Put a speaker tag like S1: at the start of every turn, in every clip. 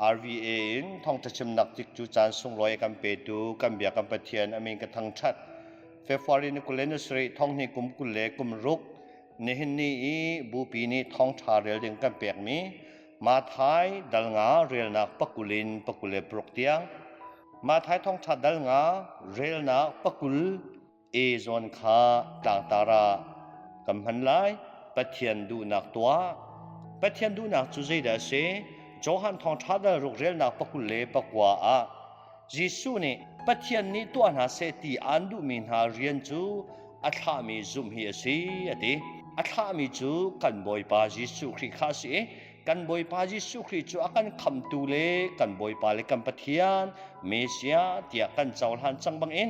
S1: RVA in thawngṭha chimnak tikcu caan sunglawi a kan petu kan bia kan Pathian a min ka thangṭhat. February ni 27 thonghnih kum 26 nihin ni i bupi nih thawngṭha rel ding kan pekmi Mathai dal nga relnak pakul in 26 tiang Mathai thawngṭha dal nga relnak pakul e zawn kha tlangtar ah kan hman lai. Pathian duhnak tuah. Pathian duhnak cu zeidah a si? Johan thawngṭha dal ruk relnak pakul le pakua ah Jesuh nih Pathian nih tuah hna seh ti aan duhmi hna rian cu a thlahmi zumh hi a si a ti. A thlahmi cu kan Bawipa Jesuh Khrih kha a si i kan Bawipa Jesuh Khrih cu a kan khamtu le kan Bawipa le kan Pathian Messiah tiah kan cohlan cang bangin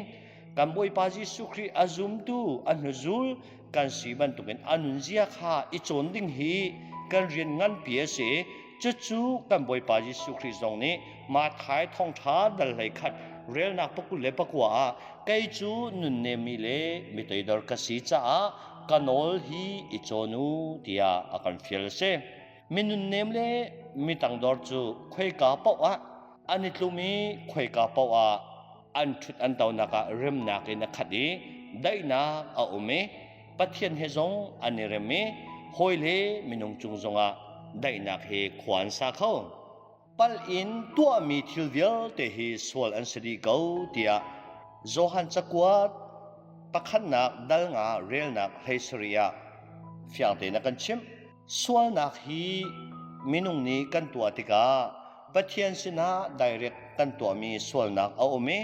S1: kan Bawipa Jesuh Khrih a zumtu a hnuzul kan si bantukin a nunzia kha i cawn ding hi kan rian nganpi a si. Cucu kan Bawipa Jesuh Khrih zong nih Matthai thawngṭha dal hlei khat relnak pakul le pakua ah kei cu nunnemmi le mi toidor ka si caah ka nawl hi i cawn u tiah a kan fial a si. Mi nunnem le mi tangdor cu khoika paoh ah an i tlum i khoika paoh ah an ṭhut an tonak ah remnak in a khat i daihnak a um i Pathian he zong an i rem i hawi le minung cung zongah daihnak he khua an sa kho. Palh in tuahmi thil vialte hi sual an si dih ko tiah Johan cakuat pakhatnak dal nga relnak hlei sarih ah fiang tein a kan chimh. Sualnak hi minung nih kan tuah tikah Pathian sinah direct kan tuahmi sualnak a um i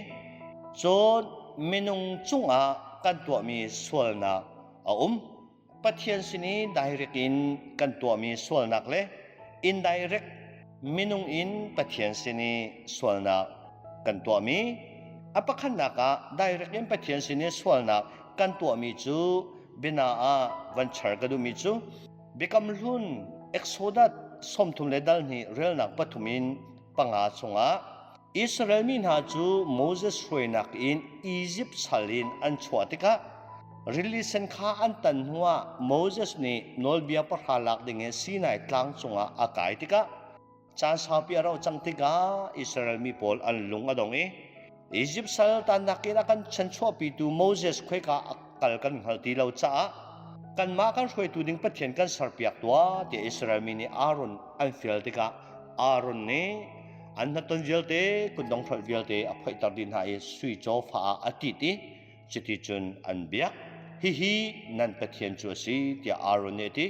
S1: cun minung cungah kan tuahmi sualnak a um. Pathian sin i direct in kan tuahmi sualnak le indirect minung in Pathian sin i sualnak kan tuahmi. A pakhatnak ah direct in Pathian sin i sualnak kan tuahmi cu biana ah van char ka duhmi cu Biakam Hlun Exodus sawmthum le dal hnih relnak pathum in panga chungah Israel mi hna cu Moses hruainak in Izipt sal in an chuah tikah rili sen kha an tan hnuah Moses nih nawlbia pahra lak dingin Sinai tlang cungah a kai tikah Caan saupi a rauh cang tikah Israel mi pawl an lung a dong i Izipt sal tannak in a kan chanchuahpitu Moses khoika a kal kan hngal ti lo caah kanmah kan hruaitu ding Pathian kan serpiak tuah tiah Israel mi nih Aaron an fial tikah Aaron nih an hnaton vialte kutdong hrolh vialte a phoihter dih hna i sui cawfa ah a tit i cuticun an biak. Hihi nan Pathian cu a si tiah Aaron nih a ti.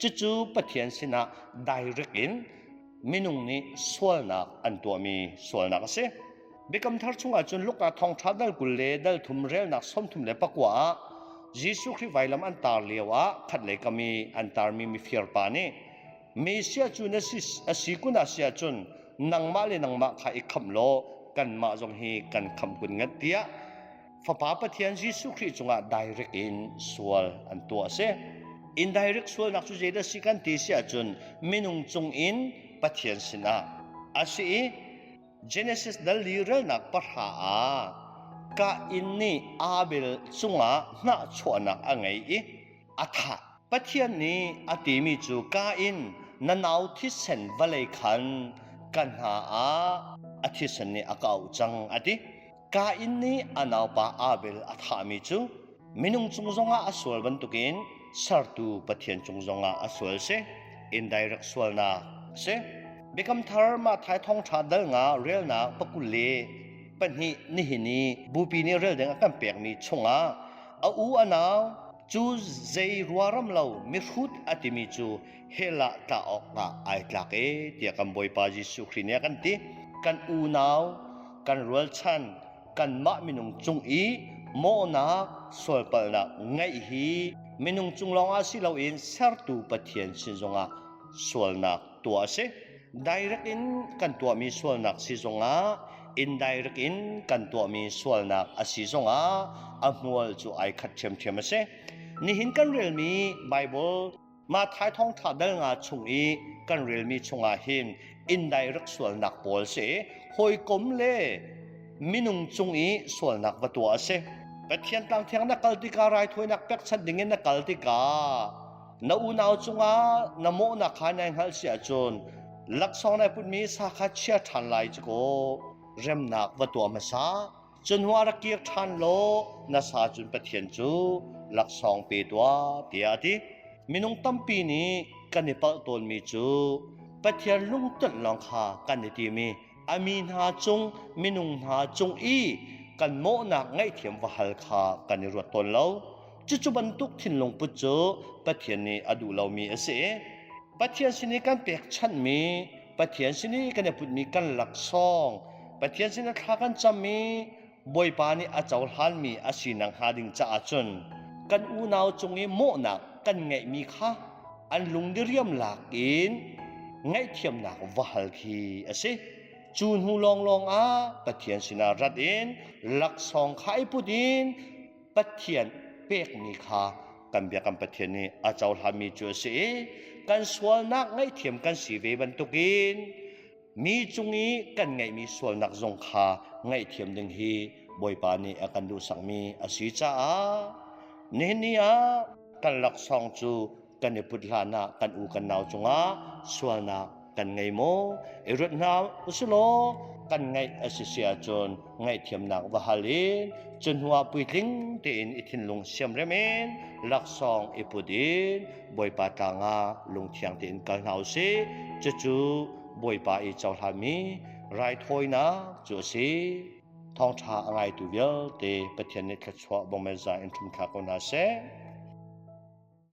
S1: Cucu Pathian sinah direct in minung nih sualnak an tuahmi sualnak a si. Biakam Thar chungah cun Luka thawngṭha dal kul le dal thum relnak sawmthum le pakua ah Jesuh Khrih vailam an tar lio ah khatlei kam i an tarmi mifir pa nih Messiah cu na si a si kun ah si ahcun nangmah le nangmah kha i khamh law kanmah zong hi kan khamh kun ngat tiah Fapa Pathian Jesuh Khrih cungah direct in sual an tuah a si. Indirect sualnak cu zeidah si kan ti si ahcun minung cung in Pathian sinah a si i Genesis dal li relnak pahra ah Kain nih Abel cungah hnahchuahnak a ngei i a thah. Pathian nih a timi cu Kain na nau thisen vawlei khan ka hna ah a thisen nih a ka auh cang a ti. Kain nih a naupa Abel a thahmi cu minung cung zongah a sual bantukin sertu Pathian cung zongah a sual si. Indirect sualnak a si. Biakam Thar Matthai thawngṭha dal nga relnak pakul le pahnih nihin i bupi nih rel ding a kan pekmi chungah a u a nau cu zei ruaram lo mihrut a timi cu hell ah tla awkah ai tlak e tiah kan Bawipa Jesuh Khrih nih a kan ti. Kan unau kan rualchan kanmah minung cung i mawhnak sualpalhnak ngeih hi minung cung lawngah si loin sertu Pathian sin zongah sualnak tuah a si. Direct in kan tuahmi sualnak si zongah indirect in kan tuahmi sualnak a si zongah a hmual cu ai khat ṭhiamṭhiam a si. Nihin kan relmi Bible Matthai thawngṭha dal nga chung i kan relmi chungah hin indirect sualnak pawl si hawikom le minung cung i sualnak va tuah a si. Pathian tlangthiang na kal tikah raithawinak pekchanh dingin na kal tikah na unau cungah na mawhnak kha nai hngalh si ahcun Laksawng nai putmi sa kha chia ṭhan lai cu kaw remnak va tuah hmasa. Cun hnuah rak kir ṭhan law na sa cun Pathian cu laksawng pe tuah, tiah a ti. Minung tampi nih kan i palh tawnmi cu Pathian lungtonh lawng kha kan i tim i a mi hna cung minung hna cung i kan mawhnak ngaihthiam va hal kha kan i ruat tawn lo. Cucu bantuk thinlung put cu Pathian nih a duh lomi a si. Pathian sin i kan pekchanhmi, Pathian sin i kan i putmi kan laksawng, Pathian sin i thla kan cammi, Bawipa nih a cohlanmi a si nakhnga ding caah cun kan unau cung i mawhnak kan ngeihmi kha an lungdiriam lak in ngaihthiamnak va hal khi a si. Cu hnu lawnglawng ah Pathian sinah rat in laksawng kha i put in Pathian pekmi kha kan biakam Pathian nih a cohlanmi cu a si i kan sualnak ngaihthiam kan si ve bantukin mi cung i kan ngeihmi sualnak zong kha ngaihthiam ding hi Bawipa nih a kan duhsakmi a si caah nihin ni ah kan laksawng cu kan i put hlan ah kan u kan nau cungah sualnak kan ngei maw i ruat hna usilaw kan ngaih a si si ahcun ngaihthiamnak va hal in cu hnuah puitling tein i thinlung siamrem in laksawng i put in Bawipa tlang ah lungthiang tein kal hna usih. Cucu Bawipa i cohlanmi raithawinak cu a si. Thawngṭha a ngaitu vialte Pathian nih thluachuah bawmeza in ṭhumthla ko hna seh.